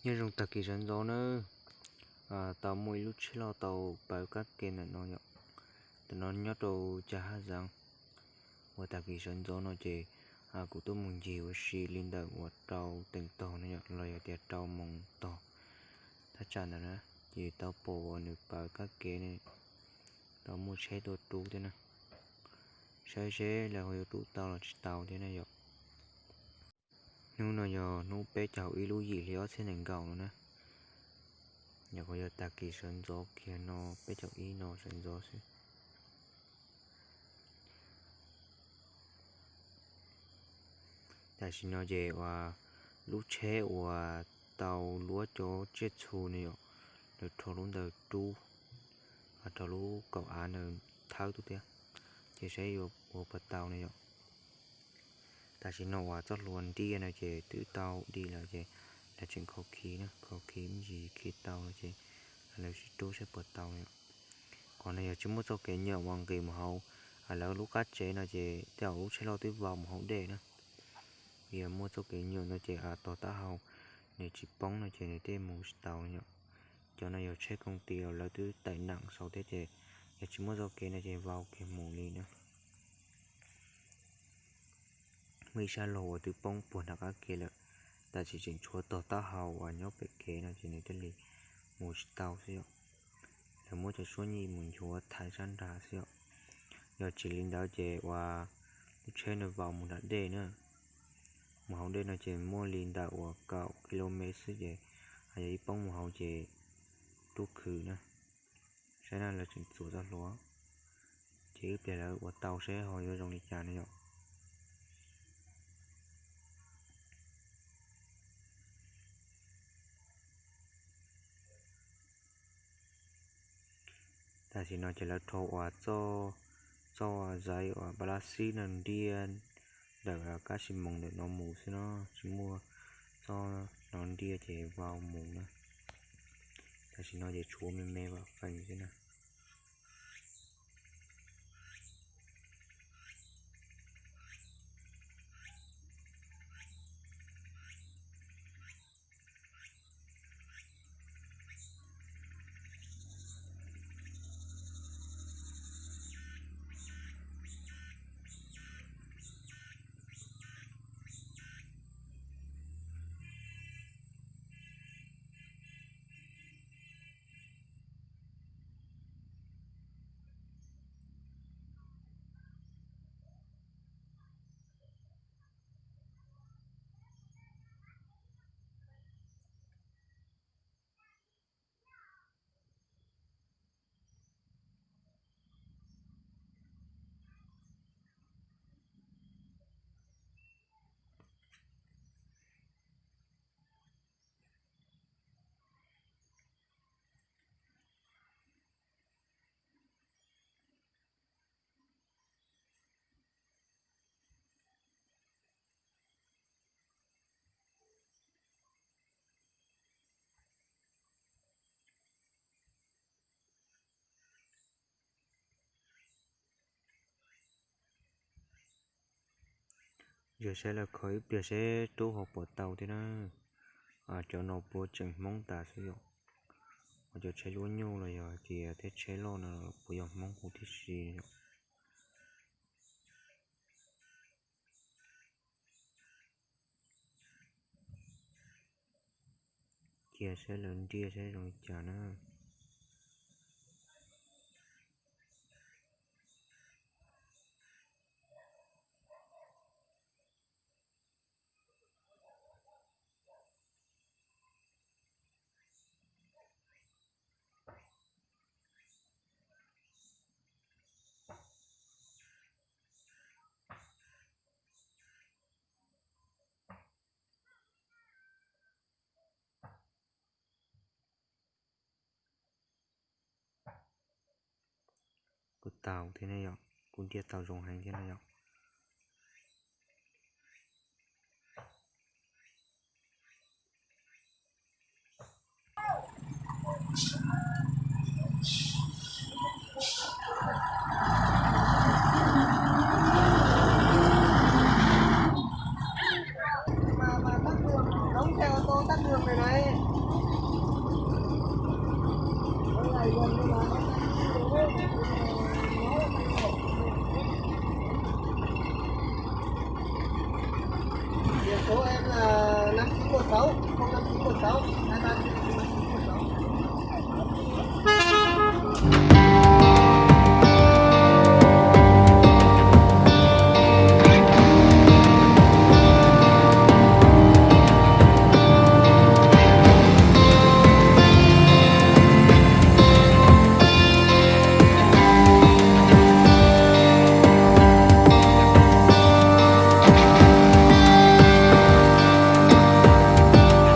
Nyob zoo tag kis sawv ntxov nawb. Tau muaj ib lub tsheb loj tau pawv kab ke ntawm no yom. Ntawm no nyob rau Cas Haj Zaas. Uas tag kis sawv ntxov no ces kuv tuaj mus ncig ua si li ntawm uas rau teev tog no yom, los yog tias rau moos tog thaj tsam ntawm na, ces tau pom uas nws pawv kab ke ne, tau muaj tsheb tuaj rub thiab na. Saib seb lawv ho yuav rub tau los tsis tau thiab na yom. Hnub no yog hnub peb caug ib lub yim hli ob txhiab nees nkaum no na. Yog qhov yog tag kis sawv ntxov kiag no, peb caug ib no sawv ntxov xwb. Tam sim no ces uas lub tsheb uas tau luab cov tsiaj txhu no yom, lawv rho lub ntawd rub, rho lub kaum av ntawd thawb tuaj thiab, ces saib yuav ua puas tau no yom. Tam sim no uas txoj hlua ntiaj no ces twb tau di lawm ces lawv tseem kho khi na, kho khi me ntsis khi tau no ces lawv sib rub saib puas tau no yom. Qhov no yog tsis muaj txoj kev nyuam uas nqis mus hauv lawv lub qab tsev no ces tej zaum lub tsheb loj twb vau mus hauv dej na. Yog muaj txoj kev nyuam no ces tog taub hau nws tsis poob no ces nws thiaj mus tsis tau no yom. Cov no yog tsheb koom tis uas lawv twb tais nam saud thiab ces yog tsis muaj txoj kev no ces vau kiag mus li na. Muaj ib sab laug uas twb poob puag nram qab ke lawm, tab sis tseem tshuav tog taub hau uas nyob pem kev no ces nws thiaj li mus tsis tau xwb yom. Lawv muab cov suab nyij mus nchuav thaiv sab nrad xwb yom. Yog tsis li ntawd ces uas lub tsheb no vau mus nram dej na. Mus hauv dej no ces muaj li ntawm uas kaum ki lo mev xwb ces yog ib poob mus hauv ces rub khwv na. Saib na, lawv tseem txuas txoj hlua, ces ib pliag lawv ua tau seb ho yuav zoo li cas no yom. Tam sim no ces lawv rho uas txoj zais uas pab lab xib no ntiaj ntawm kab sis moos ntawm no mus xwb no, tsis muaj txoj no ntiaj ces vau mus na. Tam sim no ces tshuav me me vam fees xwb na. Yog saib lawv kho ib pliag seb rub ho puas tau thiab na. Cov no puav tseem Hmoob tas xwb yom. Cov tsheb luab nyuj los yog tias tej tsheb loj no puav yog Hmoob huv tib si yom. Cia saib lawv ntiaj saib zoo li cas na. Kuj tau thiab ne yom, kuj ntiaj tau zoo heev thiab ne yom. Mà, mà tắt đường, đóng xe ô tô tắt đường này này. Sáu, không đăng ký mười sáu, hai ba